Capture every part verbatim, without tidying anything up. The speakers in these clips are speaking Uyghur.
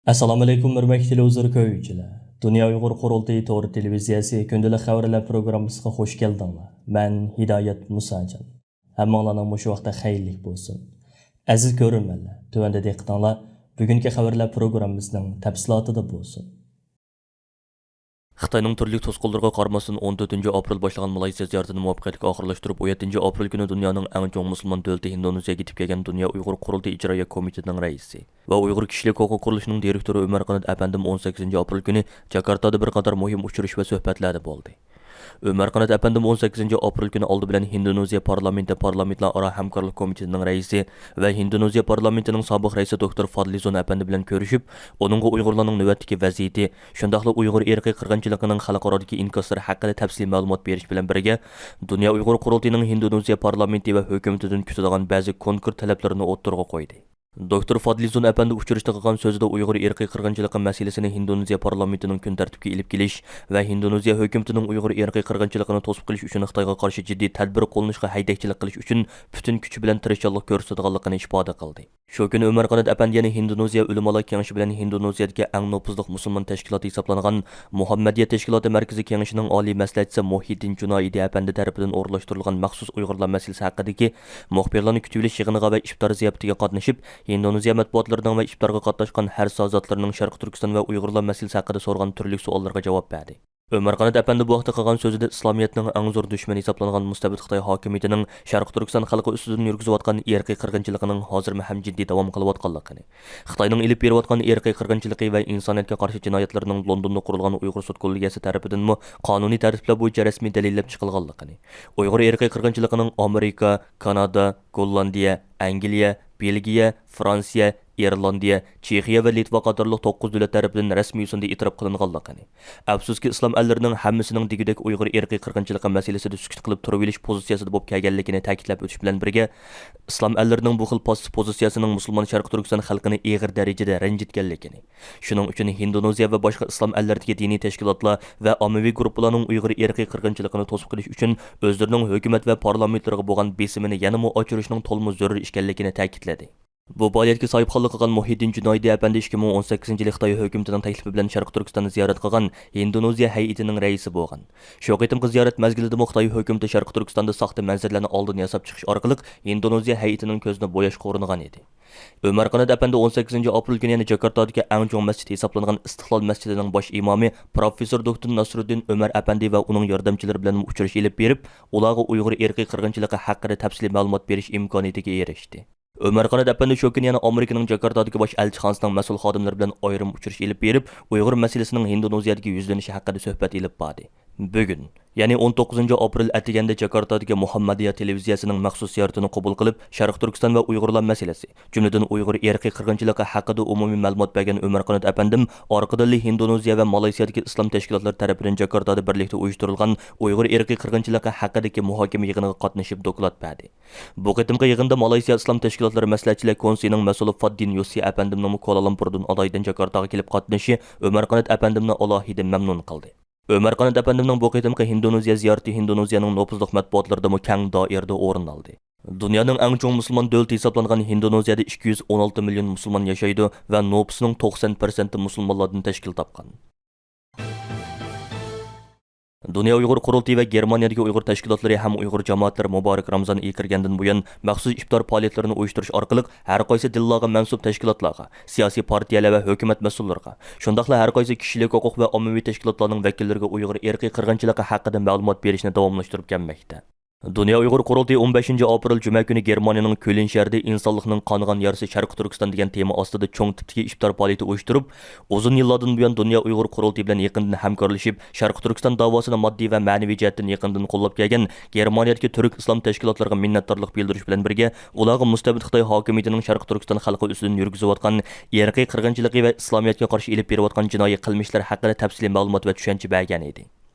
ئەسسالامۇئەلەيكۇم، ھۆرمەتلىك تېلېۋىزور كۆرگۈچىلەر! دۇنيا ئۇيغۇر قۇرۇلتىيى تور تېلېۋىزىيەسى كۈندىلىك خەۋەرلەر پروگراممىسىغا خۇش كەلدىڭلار. مەن ھىدايەت مۇساجان. ھەممىڭلارنىڭ مۇشۇ ۋاقتى خەيرلىك بولسۇن. ئەزىز كۆرۈرمەنلەر، تۆۋەندە دىققىتىڭلار بۈگۈنكى خەۋەرلەر پروگراممىسىنىڭ تەپسىلاتىدا بولسۇن. خىتاينىڭ تۈرلۈك توسقۇنلىرىغا قارىماستىن، ئون تۆتىنچى ئاپرېل باشلىغان مالايسىيا زىيارىتىنى مۇۋەپپەقىيەتلىك ئاخىرلاشتۇرۇپ، ئون يەتتىنچى ئاپرېل كۈنى دۇنيانىڭ ئەڭ چوڭ مۇسۇلمان دۆلىتى ھىندونېزىيەگە يېتىپ كەلگەن دۇنيا ئۇيغۇر قۇرۇلتىيى ئىجرائىيە كومىتېتىنىڭ رەئىسى ۋە ئۇيغۇر كىشىلىك ھوقۇق قۇرۇلۇشىنىڭ دىرېكتورى ئۆمەرقانات ئەپەندىم ئون سەككىزىنچى ئاپرېل كۈنى جاكارتادا بىر قاتار مۇھىم ئۇچرىشىش ۋە سۆھبەتلەردە بولدى. ئۆمەرقانات ئەپەندىم ئون سەككىزىنچى ئاپرېل كۈنى ئالدى بىلەن ھىندونېزىيە پارلامېنتى پارلامېنتلار ئارا ھەمكارلىق كومىتېتىنىڭ رەئىسى ۋە ھىندونېزىيە پارلامېنتىنىڭ سابىق رەئىسى دوكتور فادلىزون ئەپەندى بىلەن كۆرۈشۈپ، ئۇنىڭغا ئۇيغۇرلارنىڭ نۆۋەتتىكى ۋەزىيىتى، شۇنداقلا ئۇيغۇر ئىرقىي قىرغىنچىلىقىنىڭ خەلقئارادىكى ئىنكاسلىرى ھەققىدە تەپسىلىي مەلۇمات بېرىش بىلەن بىرگە، دۇنيا ئۇيغۇر قۇرۇلتىيىنىڭ ھىندونېزىيە پارلامېنتى ۋە ھۆكۈمىتىدىن كۈتىدىغان بەزى كونكرېت تەلەپلىرىنى ئوتتۇرىغا قويدى. دوكتور فادلىزون ئەپەندى ئۇچرىشىشتا قىلغان سۆزىدە ئۇيغۇر ئىرقىي قىرغىنچىلىقى مەسىلىسىنى ھىندونېزىيە پارلامېنتىنىڭ كۈن تەرتىپىگە ئېلىپ كېلىش ۋە ھىندونېزىيە ھۆكۈمىتىنىڭ ئۇيغۇر ئىرقىي قىرغىنچىلىقىنى توسۇپ قېلىش ئۈچۈن خىتايغا قارشى جىددىي تەدبىر قوللىنىشقا ھەيدەكچىلىك قىلىش ئۈچۈن پۈتۈن كۈچى بىلەن تىرىشچانلىق كۆرسىتىدىغانلىقىنى ئىپادە قىلدى. شۇ كۈنى ئۆمەرقانات ئەپەندى يەنە ھىندونېزىيە ئۆلىمالار كېڭىشى بىلەن ھىندونېزىيەدىكى ئەڭ نوپۇزلۇق مۇسۇلمان تەشكىلاتى ھېسابلانغان مۇھەممەدىيە تەشكىلاتى مەركىزىي كېڭىشىنىڭ ئالىي مەسلىھەتچىسى مۇھىدىن جۇنايدى ئەپەندى تەرىپىدىن ئورۇنلاشتۇرۇلغان مەخسۇس ئۇيغۇرلار مەسىلىسى ھەققىدىكى مۇخبىرلارنى كۈتۈۋېلىش يىغىنىغا ۋە ئىپتار زىياپىتىگە قاتنىشىپ، ھىندونېزىيە مەتبۇئاتلىرىنىڭ ۋە ئىپتارغا قاتناشقان ھەر ساھە زاتلىرىنىڭ شەرقىي تۈركىستان ۋە ئۇيغۇرلار مەسىلىسى ھەققىدە سورىغان تۈرلۈك سوئاللارغا جاۋاب بەردى. ئۆمەرقانات ئەپەندى بۇ ھەقتە قىلغان سۆزىدە، ئىسلامىيەتنىڭ ئەڭ زور دۈشمىنى ھېسابلانغان مۇستەبىت خىتاي ھاكىمىيىتىنىڭ شەرقىي تۈركىستان خەلقى ئۈستىدىن يۈرگۈزۈۋاتقان ئىرقىي قىرغىنچىلىقىنىڭ ھازىرمۇ ھەم جىددىي داۋام قىلىۋاتقانلىقىنى، خىتاينىڭ ئېلىپ بېرىۋاتقان ئىرقىي قىرغىنچىلىقى ۋە ئىنسانىيەتكە قارشى جىنايەتلىرىنىڭ لوندوندا قۇرۇلغان ئۇيغۇر سوت كوللېگىيەسى تەرىپىدىنمۇ قانۇنىي تەرتىپلەر بويىچە رەسمىي دەلىللەپ چىقىلغانلىقىنى، ئۇيغۇر ئىرقىي قىرغىنچىلىقىنىڭ ئامېرىكا، كانادا، گوللاندىيە، ئەنگلىيە، بېلگىيە، فرانسىيە، ئىرلاندىيە، چېخىيە ۋە لىتۋا قاتارلىق توققۇز دۆلەت تەرىپىدىن رەسمىي يۈزىنى ئېتىراپ قىلىنغانلىقىنى، ئەپسۇسكى، ئىسلام ئەللىرىنىڭ ھەممىسىنىڭ دېگۈدەك ئۇيغۇر ئىرقىي قىرغىنچىلىقى مەسىلىسىدە سۈكۈت قىلىپ تۇرۇۋېلىش پوزىتسىيەسىدە بولۇپ كەلگەنلىكىنى تەكىتلەپ ئۆتۈش بىلەن بىرگە، ئىسلام ئەللىرىنىڭ بۇ خىل پاسسىپ پوزىتسىيەسىنىڭ مۇسۇلمان شەرقىي تۈركىستان خەلقىنى ئېغىر دەرىجىدە رەنجىتكەنلىكىنى، شۇنىڭ ئۈچۈن ھىندونېزىيە ۋە باشقا ئىسلام ئەللىرىدىكى دىنىي تەشكىلاتلار ۋە ئاممىۋى گۇرۇپپىلارنىڭ ئۇيغۇر ئىرقىي قىرغىنچىلىقىنى توسۇپ قېلىش ئۈچۈن ئۆزلىرىنىڭ ھۆكۈمەت ۋە پارلامېنتلىرىغا بولغان بېسىمىنى يەنىمۇ ئاشۇرۇشنىڭ تولىمۇ زۆرۈر ئىكەنلىكىنى تەكىتلىدى. بۇ پائالىيەتكە ساھىبخانلىق قىلغان مۇھىدىن جۇنايدى ئەپەندى ئىككى مىڭ ئون سەككىزىنچى يىلى خىتاي ھۆكۈمىتىنىڭ تەكلىپى بىلەن شەرقىي تۈركىستاننى زىيارەت قىلغان ھىندونېزىيە ھەيئىتىنىڭ رەئىسى بولغان. شۇ قېتىمقى زىيارەت مەزگىلىدىمۇ خىتاي ھۆكۈمىتى شەرقىي تۈركىستاندا ساختا مەنزىرىلەرنى ئالدىن ياساپ چىقىش ئارقىلىق ھىندونېزىيە ھەيئىتىنىڭ كۆزىنى بوياشقا ئۇرۇنغان ئىدى. ئۆمەرقانات ئەپەندى ئون سەككىزىنچى ئاپرېل كۈنى يەنە جاكارتادىكى ئەڭ چوڭ مەسچىت ھېسابلانغان ئىستىقلال مەسچىتىنىڭ باش ئىمامى پروفېسسور دوكتور ناسرۇددىن ئۆمەر ئەپەندى ۋە ئۇنىڭ ياردەمچىلىرى بىلەنمۇ ئۇچرىشىش ئېلىپ بېرىپ، ئۇلارغا ئۇيغۇر ئىرقىي قىرغىنچىلىقى ھەققىدە تەپسىلىي مەلۇمات بېرىش ئىمكانىيىتىگە ئېرىشتى. ئۆمەرقانات ئەپەندى شۇ كۈنى يەنە ئامېرىكىنىڭ جاكارتادىكى باش ئەلچىخانىسىنىڭ مەسئۇل خادىملىرى بىلەن ئايرىم ئۇچرىشىش ئېلىپ بېرىپ، ئۇيغۇر مەسىلىسىنىڭ ھىندونېزىيەدىكى يۈزلىنىشى ھەققىدە سۆھبەت ئېلىپ باردى. بۈگۈن، يەنى ئون توققۇزىنچى ئاپرېل ئەتىگەندە جاكارتادىكى مۇھەممەدىيە تېلېۋىزىيەسىنىڭ مەخسۇس زىيارىتىنى قوبۇل قىلىپ، شەرقىي تۈركىستان ۋە ئۇيغۇرلار مەسىلىسى، جۈملىدىن ئۇيغۇر ئىرقىي قىرغىنچىلىقى ھەققىدە ئومۇمىي مەلۇمات بەرگەن ئۆمەرقانات ئەپەندىم ئارقىدىنلا ھىندونېزىيە ۋە مالايسىيادىكى ئىسلام تەشكىلاتلىرى تەرىپىدىن جاكارتادا بىرلىكتە ئۇيۇشتۇرۇلغان ئۇيغۇر ئىرقىي قىرغىنچىلىقى ھەققىدىكى مۇھاكىمە يىغىنىغا قاتنىشىپ دوكلات بەردى. بۇ قېتىمقى يىغىندا مالايسىيا ئىسلام تەشكىلاتلىرى مەسلىھەتچىلەر كونسېيىنىڭ مەسئۇلى فاددىن يوسسى ئەپەندىمنىڭمۇ كوالالامپۇردىن ئالاھىدە جاكارتاغا كېلىپ قاتنىشىشى ئۆمەرقانات ئەپەندىمنى ئالاھىدە مەمنۇن قىلدى. ئۆمەرقانات ئەپەندىمنىڭ بۇ قېتىمقى ھىندونېزىيە زىيارىتى ھىندونېزىيەنىڭ نوپۇزلۇق مەتبۇئاتلىرىدىمۇ كەڭ دائىرىدە ئورۇن ئالدى. دۇنيانىڭ ئەڭ چوڭ مۇسۇلمان دۆلىتى ھېسابلانغان ھىندونېزىيەدە ئىككى يۈز ئون ئالتە مىليون مۇسۇلمان ياشايدۇ ۋە نوپۇسىنىڭ توقسان پىرسەنتى مۇسۇلمانلاردىن تەشكىل تاپقان. دۇنيا ئۇيغۇر قۇرۇلتىيى ۋە گېرمانىيەدىكى ئۇيغۇر تەشكىلاتلىرى ھەم ئۇيغۇر جامائەتلىرى مۇبارەك رامىزان ئېيى كىرگەندىن بۇيان مەخسۇس ئىپتار پائالىيەتلىرىنى ئۇيۇشتۇرۇش ئارقىلىق ھەر قايسى دىنلارغا مەنسۇپ تەشكىلاتلارغا، سىياسىي پارتىيەلەر ۋە ھۆكۈمەت مەسئۇللىرىغا، شۇنداقلا ھەر قايسى كىشىلىك ھوقۇق ۋە ئاممىۋى تەشكىلاتلارنىڭ ۋەكىللىرىگە ئۇيغۇر ئىرقىي قىرغىنچىلىقى ھەققىدە مەلۇمات بېرىشنى داۋاملاشتۇرۇپ كەلمەكتە. دۇنيا ئۇيغۇر قۇرۇلتىيى ئون بەشىنچى ئاپرېل جۈمە كۈنى گېرمانىيەنىڭ كۆلن شەھىرىدە ئىنسانلىقنىڭ قانىغان يارىسى شەرقىي تۈركىستان دېگەن تېما ئاستىدا چوڭ تىپتىكى ئىپتار پائالىيىتى ئۇيۇشتۇرۇپ، ئۇزۇن يىللاردىن بۇيان دۇنيا ئۇيغۇر قۇرۇلتىيى بىلەن يېقىندىن ھەمكارلىشىپ، شەرقىي تۈركىستان داۋاسىنى ماددىي ۋە مەنىۋى جەھەتتىن يېقىندىن قوللاپ كەلگەن گېرمانىيەدىكى تۈرك ئىسلام تەشكىلاتلىرىغا مىننەتدارلىق بىلدۈرۈش بىلەن بىرگە، ئۇلارغا مۇستەبىت خىتاي ھاكىمىيىتىنىڭ شەرقىي تۈركىستان خەلقى ئۈستىدىن يۈرگۈزۈۋاتقان ئىرقىي قىرغىنچىلىقى ۋە ئىسلامىيەتكە قارشى ئېلىپ بېرىۋاتقان جىنايى قىلمىشلىرى ھەققىدە تەپسىلىي مەلۇمات ۋە چۈشەنچە بەرگەن ئىدى.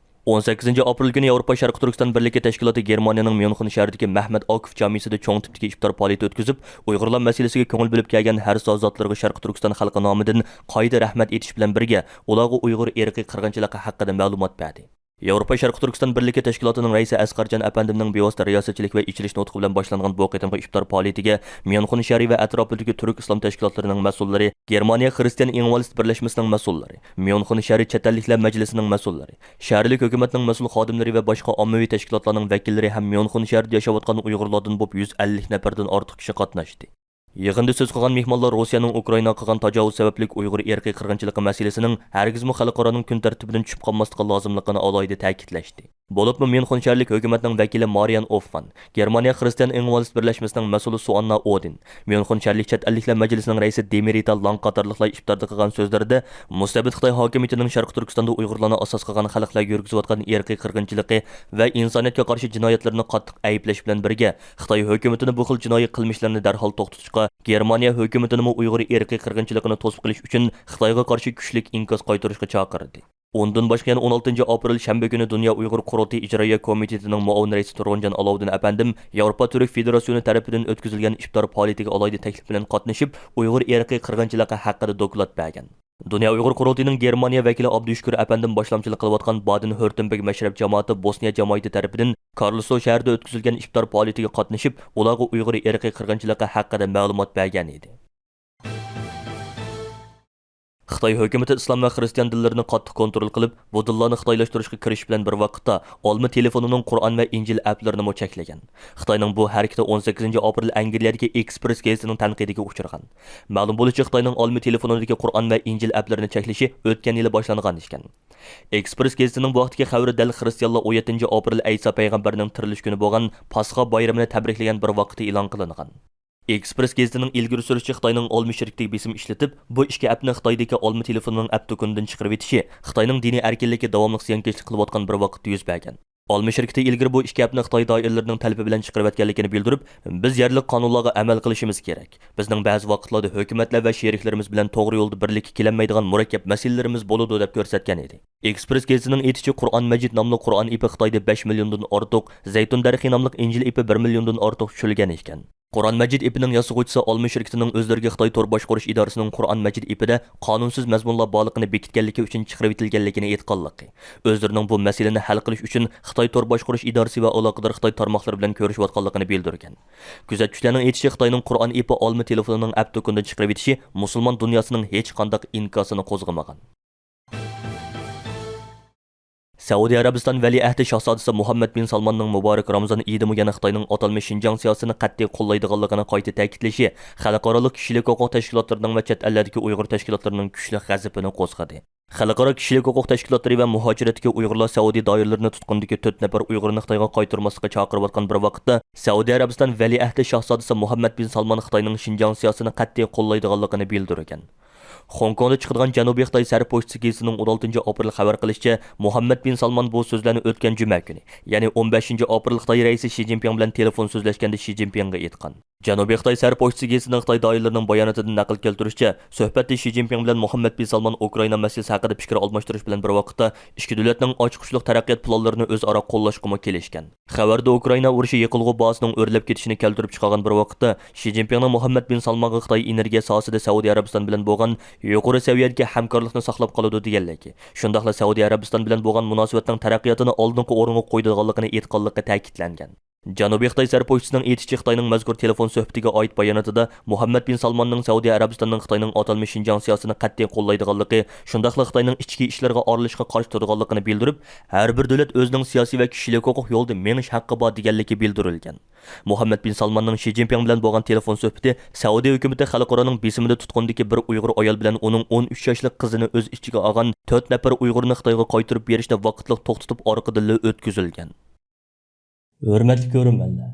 ئون سەككىزىنچى ئاپرېل كۈنى ياۋروپا شەرقىي تۈركىستان بىرلىكى تەشكىلاتى گېرمانىيەنىڭ ميۇنخېن شەھىرىدىكى مەھمەت ئاكۇف جامىسىدا چوڭ تىپتىكى ئىپتار پائالىيىتى ئۆتكۈزۈپ، ئۇيغۇرلار مەسىلىسىگە كۆڭۈل بۆلۈپ كەلگەن ھەر ساھە زاتلىرىغا شەرقىي تۈركىستان خەلقى نامىدىن قايتا رەھمەت ئېيتىش بىلەن بىرگە، ئۇلارغا ئۇيغۇر ئىرقىي قىرغىنچىلىقى ھەققىدە مەلۇمات بەردى. ياۋروپا شەرقىي تۈركىستان بىرلىكى تەشكىلاتىنىڭ رەئىسى ئەسقەرجان ئەپەندىمنىڭ بىۋاسىتە رىياسەتچىلىك ۋە ئېچىلىش نۇتقى بىلەن باشلانغان بۇ قېتىمقى ئىپتار پائالىيىتىگە ميۇنخېن شەھىرى ۋە ئەتراپىدىكى تۈرك ئىسلام تەشكىلاتلىرىنىڭ مەسئۇللىرى، گېرمانىيە خىرىستىيان ئىنۋالىست بىرلەشمىسىنىڭ مەسئۇللىرى، ميۇنخېن شەھىرى چەت ئەللىكلەر مەجلىسىنىڭ مەسئۇللىرى، شەھەرلىك ھۆكۈمەتنىڭ مەسئۇل خادىملىرى ۋە باشقا ئاممىۋى تەشكىلاتلارنىڭ ۋەكىللىرى ھەم ميۇنخېن شەھىرىدە ياشاۋاتقان ئۇيغۇرلاردىن بولۇپ يۈز ئەللىك نەپەردىن ئارتۇق كىشى قاتناشتى. يىغىندا سۆز قىلغان مېھمانلار روسىيەنىڭ ئۇكرائىنا قىلغان تاجاۋۇز سەۋەبلىك ئۇيغۇر ئىرقىي قىرغىنچىلىقى مەسىلىسىنىڭ ھەرگىزمۇ خەلقئارانىڭ كۈن تەرتىپىدىن چۈشۈپ قالماسلىقى لازىملىقىنى ئالاھىدە تەكىتلەشتى. بولۇپمۇ ميۇنخېن شەھەرلىك ھۆكۈمەتنىڭ ۋەكىلى مارىيان ئوففان، گېرمانىيە خىرىستىيان ئىنۋالىست بىرلەشمىسىنىڭ مەسئۇلى سۇئاننا ئودىن، ميۇنخېن شەھەرلىك چەت ئەللىكلەر مەجلىسىنىڭ رەئىسى دېمېرىتا لانگ قاتارلىقلار ئىپتاردا قىلغان سۆزلىرىدە، مۇستەبىت خىتاي ھاكىمىيىتىنىڭ شەرقىي تۈركىستاندا ئۇيغۇرلارنى ئاساس قىلغان خەلقلەر يۈرگۈزۈۋاتقان ئىرقىي قىرغىنچىلىقى ۋە ئىنسانىيەتكە قارشى جىنايەتلىرىنى قاتتىق ئەيىبلەش بىلەن بىرگە، خىتاي ھۆكۈمىتىنى بۇ خىل جىنايى قىلمىشلىرىنى دەرھال توختىتىشقا، گېرمانىيە ھۆكۈمىتىنىمۇ ئۇيغۇر ئىرقىي قىرغىنچىلىقىنى توسۇپ قېلىش ئۈچۈن خىتايغا قارشى كۈچلۈك ئىنكاس قايتۇرۇشقا چاقىردى. ئۇندىن باشقا يەنە ئون ئالتىنچى ئاپرېل شەنبە كۈنى دۇنيا ئۇيغۇر قۇرۇلتىيى ئىجرائىيە كومىتېتىنىڭ مۇئاۋىن رەئىسى تۇرغۇنجان ئالاۋۇدىن ئەپەندىم ياۋروپا تۈرك فېدېراتسىيونى تەرىپىدىن ئۆتكۈزۈلگەن ئىپتار پائالىيىتىگە ئالاھىدە تەكلىپ بىلەن قاتنىشىپ، ئۇيغۇر ئىرقىي قىرغىنچىلىقى ھەققىدە دوكلات بەرگەن. دۇنيا ئۇيغۇر قۇرۇلتىيىنىڭ گېرمانىيە ۋەكىلى ئابدۇشۈكۈر ئەپەندىم باشلامچىلىق قىلىۋاتقان بادېن ھۆرتېنبېرگ مەشرەپ جامائىتى بوسنىيە جامائىتى تەرىپىدىن كارلسرو شەھىرىدە ئۆتكۈزۈلگەن ئىپتار پائالىيىتىگە قاتنىشىپ، ئۇلارغا ئۇيغۇر ئىرقىي قىرغىنچىلىقى ھەققىدە مەلۇمات بەرگەن ئىدى. خىتاي ھۆكۈمىتى ئىسلام ۋە خىرىستىيان دىنلىرىنى قاتتىق كونترول قىلىپ، بۇ دىنلارنى خىتايلاشتۇرۇشقا كىرىشىش بىلەن بىر ۋاقىتتا، ئالما تېلېفونىنىڭ قۇرئان ۋە ئىنجىل ئەپلىرىنىمۇ چەكلىگەن. خىتاينىڭ بۇ ھەرىكىتى ئون سەككىزىنچى ئاپرېل ئەنگلىيەدىكى ئېكسپرېس گېزىتىنىڭ تەنقىدىگە ئۇچرىغان. مەلۇم بولۇشىچە، خىتاينىڭ ئالما تېلېفونىدىكى قۇرئان ۋە ئىنجىل ئەپلىرىنى چەكلىشى ئۆتكەن يىلى باشلانغان ئىكەن. ئېكسپرېس گېزىتىنىڭ بۇ ھەقتىكى خەۋىرى دەل خىرىستىيانلار ئون يەتتىنچى ئاپرېل ئەيسا پەيغەمبەرنىڭ تىرىلىش كۈنى بولغان پاسخا بايرىمىنى تەبرىكلىگەن بىر ۋاقىتتا ئېلان قىلىنغان. ئېكسپرېس گېزىتىنىڭ ئىلگىرى سۈرۈشىچە، خىتاينىڭ ئالما شىركىتىگە بېسىم ئىشلىتىپ، بۇ ئىككى ئەپنى خىتايدىكى ئالما تېلېفونىنىڭ ئەپ دۇكىنىدىن چىقىرىۋېتىشى خىتاينىڭ دىنىي ئەركىنلىككە داۋاملىق زىيانكەشلىك قىلىۋاتقان بىر ۋاقىتتا يۈز بەرگەن. ئالما شىركىتى ئىلگىرى بۇ ئىككى ئەپنى خىتاي دائىرىلىرىنىڭ تەلىپى بىلەن چىقىرىۋەتكەنلىكىنى بىلدۈرۈپ، بىز يەرلىك قانۇنلارغا ئەمەل قىلىشىمىز كېرەك. بىزنىڭ بەزى ۋاقىتلاردا ھۆكۈمەتلەر ۋە شېرىكلىرىمىز بىلەن توغرا يولدا بىرلىككە كېلەلمەيدىغان مۇرەككەپ مەسىلىلىرىمىز بولىدۇ، دەپ كۆرسەتكەن ئىدى. ئېكسپرېس گېزىتىنىڭ ئېيتىشىچە، قۇرئان مەجىد ناملىق قۇرئان ئېپى خىتايدا بەش مىليوندىن ئارتۇق، زەيتۇن دەرىخى ناملىق ئىنجىل ئېپى بىر مىليوندىن ئارتۇق چۈشۈرۈلگەن ئىكەن. قۇرئان مەجىد ئېپىنىڭ ياسىغۇچىسى ئالما شىركىتىنىڭ ئۆزلىرىگە خىتاي تور باشقۇرۇش ئىدارىسىنىڭ قۇرئان مەجىد ئېپىدە قانۇنسىز مەزمۇنلار بارلىقىنى بېكىتكەنلىكى ئۈچۈن چىقىرىۋېتىلگەنلىكىنى ئېيتقانلىقى، ئۆزلىرىنىڭ بۇ مەسىلىنى ھەل قىلىش ئۈچۈن خىتاي تور باشقۇرۇش ئىدارىسى ۋە ئالاقىدار خىتاي تارماقلىرى بىلەن كۆرۈشۈۋاتقانلىقىنى بىلدۈرگەن. كۆزەتكۈچىلەرنىڭ ئېيتىشىچە، خىتاينىڭ قۇرئان ئېپى ئالما تېلېفونىنىڭ ئەپ دۇكىنىدىن چىقىرىۋېتىشى مۇسۇلمان دۇنياسىنىڭ ھېچقانداق ئىنكاسىنى قوزغىمىغان. سەئۇدى ئەرەبىستان ۋەلىئەھدى شاھزادىسى مۇھەممەد بىن سالماننىڭ مۇبارەك رامىزان ئىدىمۇ يەنە خىتاينىڭ ئاتالمىش شىنجاڭ سىياسىتىنى قەتئىي قوللايدىغانلىقىنى قايتا تەكىتلىشى خەلقئارالىق كىشىلىك ھوقۇق تەشكىلاتلىرىنىڭ ۋە چەت ئەللەردىكى ئۇيغۇر تەشكىلاتلىرىنىڭ كۈچلۈك غەزىپىنى قوزغىدى. خەلقئارا كىشىلىك ھوقۇق تەشكىلاتلىرى ۋە مۇھاجىرەتتىكى ئۇيغۇرلار سەئۇدى دائىرىلىرىنى تۇتقۇندىكى تۆت نەپەر ئۇيغۇرنى خىتايغا قايتۇرماسلىققا چاقىرىۋاتقان بىر ۋاقىتتا، سەئۇدى ئەرەبىستان ۋەلىئەھدى شاھزادىسى مۇھەممەد بىن سالمان خىتاينىڭ شىنجاڭ سىياسىتىنى قەتئىي قوللايدىغانلىقىنى بىلدۈرگەن. خوڭكوڭدا چىقىدىغان جەنۇبىي خىتاي سەرپوشتىسى گېزىتىنىڭ ئون ئالتىنچى ئاپرېل خەۋەر قىلىشىچە، مۇھەممەد بىن سالمان بۇ سۆزلەرنى ئۆتكەن جۈمە كۈنى، يەنى ئون بەشىنچى ئاپرېل خىتاي رەئىسى شى جىنپىڭ بىلەن تېلېفون سۆزلەشكەندە شى جىنپىڭغا ئېيتقان. جەنۇبىي خىتاي سەرپوشتىسى گېزىتىنىڭ خىتاي دائىرىلىرىنىڭ باياناتىدىن نەقىل كەلتۈرۈشىچە، سۆھبەتتە شى جىنپىڭ بىلەن مۇھەممەد بىن سالمان ئۇكرائىنا مەسىلىسى ھەققىدە پىكىر ئالماشتۇرۇش بىلەن بىر ۋاقىتتا، ئىككى دۆلەتنىڭ ئاچقۇچلۇق تەرەققىيات پىلانلىرىنى ئۆزئارا قوللاشقىمۇ كېلىشكەن. خەۋەردە ئۇكرائىنا ئۇرۇشى يېقىلغۇ بازىسىنىڭ ئۆرلەپ كېتىشىنى كەلتۈرۈپ چىقارغان بىر ۋاقىتتا، شى جىنپىڭنىڭ مۇھەممەد بىن سالمانغا خىتاي ئېنېرگىيە ساھەسىدە سەئۇدى ئەرەبىستان بىلەن بولغان يۇقىرى سەۋىيەدىكى ھەمكارلىقنى ساقلاپ قالىدۇ دېگەنلىكى، شۇنداقلا سەئۇدى ئەرەبىستان بىلەن بولغان مۇناسىۋەتنىڭ تەرەققىياتىنى ئالدىنقى ئورۇنغا قويىدىغانلىقىنى ئېيتقانلىقى تەكىتلەنگەن. جەنۇبىي خىتاي سەرپوشتىسىنىڭ ئېيتىشىچە، خىتاينىڭ مەزكۇر تېلېفون سۆھبىتىگە ئائىت باياناتىدا مۇھەممەد بىن سالماننىڭ سەئۇدى ئەرەبىستاننىڭ خىتاينىڭ ئاتالمىش شىنجاڭ سىياسىتىنى قەتئىي قوللايدىغانلىقى، شۇنداقلا خىتاينىڭ ئىچكى ئىشلىرىغا ئارىلىشىشقا قارشى تۇرىدىغانلىقىنى بىلدۈرۈپ، ھەر بىر دۆلەت ئۆزىنىڭ سىياسىي ۋە كىشىلىك ھوقۇق يولىدا مېڭىش ھەققى بار دېگەنلىكى بىلدۈرۈلگەن. مۇھەممەد بىن سالماننىڭ شى جىنپىڭ بىلەن بولغان تېلېفون سۆھبىتى سەئۇدى ھۆكۈمىتى خەلقئارانىڭ بېسىمىدا تۇتقۇندىكى بىر ئۇيغۇر ئايال بىلەن ئۇنىڭ ئون ئۈچ ياشلىق قىزىنى ئۆز ئىچىگە ئالغان تۆت نەپەر ئۇيغۇرنى خىتايغا قايتۇرۇپ بېرىشنى ۋاقىتلىق توختىتىپ ئارقىدىنلا ئۆتكۈزۈلگەن. ھۆرمەتلىك كۆرۈرمەنلەر،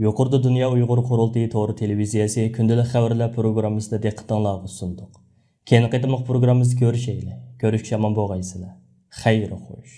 يۇقىرىدا دۇنيا ئۇيغۇر قۇرۇلتىيى تور تېلېۋىزىيەسى كۈندىلىك خەۋەرلەر پروگراممىسىنى دىققىتىڭلارغا سۇندۇق. كېيىنكى قېتىملىق پروگراممىمىزدا كۆرۈشەيلى. كۆرۈشكىچە ئامان بولغايسىلەر. خەير خوش.